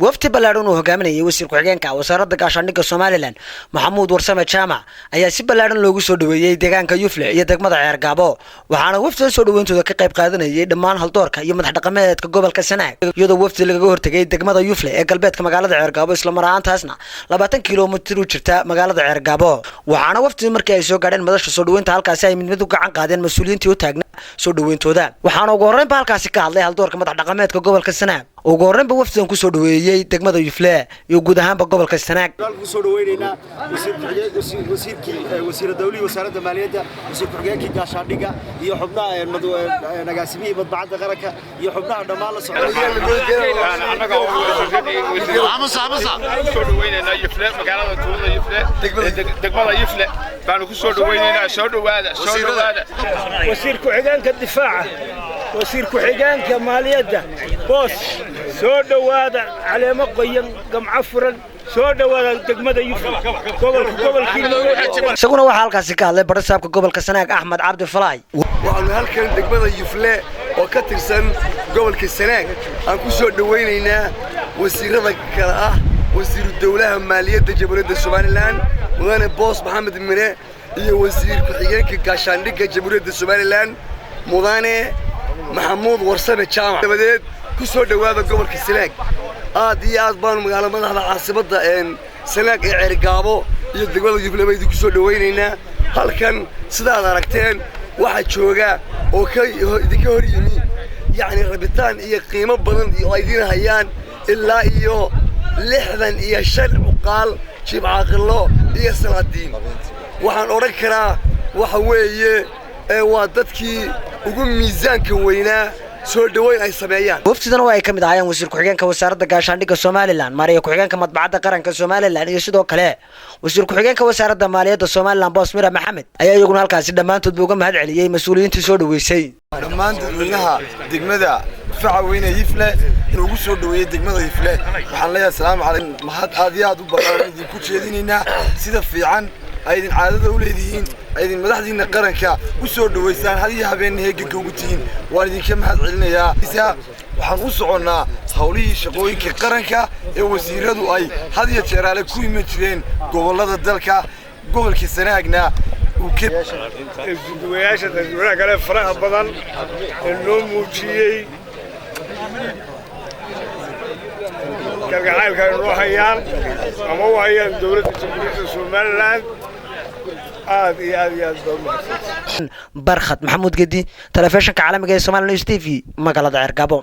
Wafdi ballaadhan uu hogaaminayay wasiir ku-xigeenka wasaaradda gaashaandhigga Somaliland, Maxamuud Warsame Jaamac, ayaa si ballaadhan loogu soo dhoweeyey deegaanka Yufle iyo degmada Ceergaabo. Waxaana wafdidan soo dhaweyntooda ka qayb qaadanayay dhammaan haldoorka iyo madax dhaqameedka gobolka Sanaag, iyadoo wafdi lagaga hortegay degmada Yufle ee galbeedka magaalada Ceergaabo, islamar ahaantaasna 20 kilomitir u jirta magaalada Ceergaabo. Waxaana wafdi markii ay soo gaadheen madasha soo dhaweynta halkaasi ay mid mid u gacan qaadeen mas-uuliyiintii u taagnaa soo dhaweyntooda. Waxaana ugu horreynba halkaasi ka hadlay haldoorka madax dhaqameedka gobolka Sanaag, ugu horreynba wafdidan kusoo dhaweeyey degmada Yufle iyo guud ahaanba gobolka Sanaag. Kusoo dhaweynaynaa wasiirkii, wasiira dawlihii wasaaradda maaliyadda, wasiir ku-xigeenkii gaashaandhigga iyo xubnaha agaasimihii madbacadda qaranka iyo xubnaha dhammaan la Soo dhaweynaynaa Yufle, magaalada tuulada Yufle, degmada Yufle baanu ku soo dhaweynaynaa. Soo dhawaada, soo dhawaada. Wasiir ku-xigeenka difaaca, wasiir ku-xigeenka maaliyadda Boos, soo dhowaada. Caleemo qoyan, gamco furan, soo dhowaada degmada Yufle, gobolka gobolkii. Isaguna waxaa halkaasi ka hadlay barasaabka gobolka Sanaag, Axmed Cabdi Falaay. Waxaanu halkan degmada Yufle oo ka tirsan gobolka Sanaag aan ku soo dhowaynaynaa wasiirrada kale ah wasiiru dawlaha maaliyadda Jamhuuriyadda Somaliland, mudane Boos Maxamed Mire, iyo wasiir ku-xigeenka gaashaandhigga Jamhuuriyadda Somaliland, mudane Maxamuud Warsame Jaamac. Dabadeed ku soo dhowaada gobolka Sanaag. Aad iyo aad baanu magaalo madaxda caasimadda Sanaag ee Ceerigaabo iyo degmada Yufle ba idinku soo dhowaynaynaa. Halkan sidaad aragteen waxaa jooga oo ka idinka hor yimi, yacni, rabitaan iyo qiimo badan iyo ay idiin hayaan ilaa iyo 65 cuqaal, jiib caaqilo iyo salaadiin. Waxaan odhan karaa waxa weeye waa dadkii ugu miisaanka weynaa soo dhoweyn ay sameeyaan. Wafdidan oo ay ka mid ahaayeen wasiir ku-xigeenka wasaaradda gaashaandhigga Somaliland, maariya ku-xigeenka madbacadda qaranka Somaliland iyo sidoo kale wasiir ku-xigeenka wasaaradda maaliyadda Somaliland, Boos Mira Maxamed, ayaa iyaguna halkaasi dhammaantoodba uga mahad celiyey mas-uuliyiintii soo dhoweysay. Dhammaan dadweynaha degmada faca weyne Yifle ugu soo dhoweeyey degmada Yifle, waxaan leeyahay asalaamu calaykum. Mahad aad iyo aad u ballaaran idinku jeedinaynaa sida fiican ay idin caadada u leedihiin, ay idin madaxdiinna qaranka u soo dhoweysaan, had iyo habeenna heeganka ugu tihiin. Waan idinka mahad celinayaa. Waxaan u soconnaa howlihii shaqooyinka qaranka ee wasiiradu ay had iyo jeeraale ku iman jireen gobollada dalka, gobolka Sanaagna. Guduwayaasha, dadweynaha kale faraha badan ee noo muujiyey kalgacaylka ay noo hayaan ama u hayaan dowladda Jamhuuriyadda Somaliland, aad iyo aad iyo aad baa umahadsantahay. Barkhad Maxamuud Gedi, telefishinka caalamiga ee Somali News TV, magaalada Ceergabo.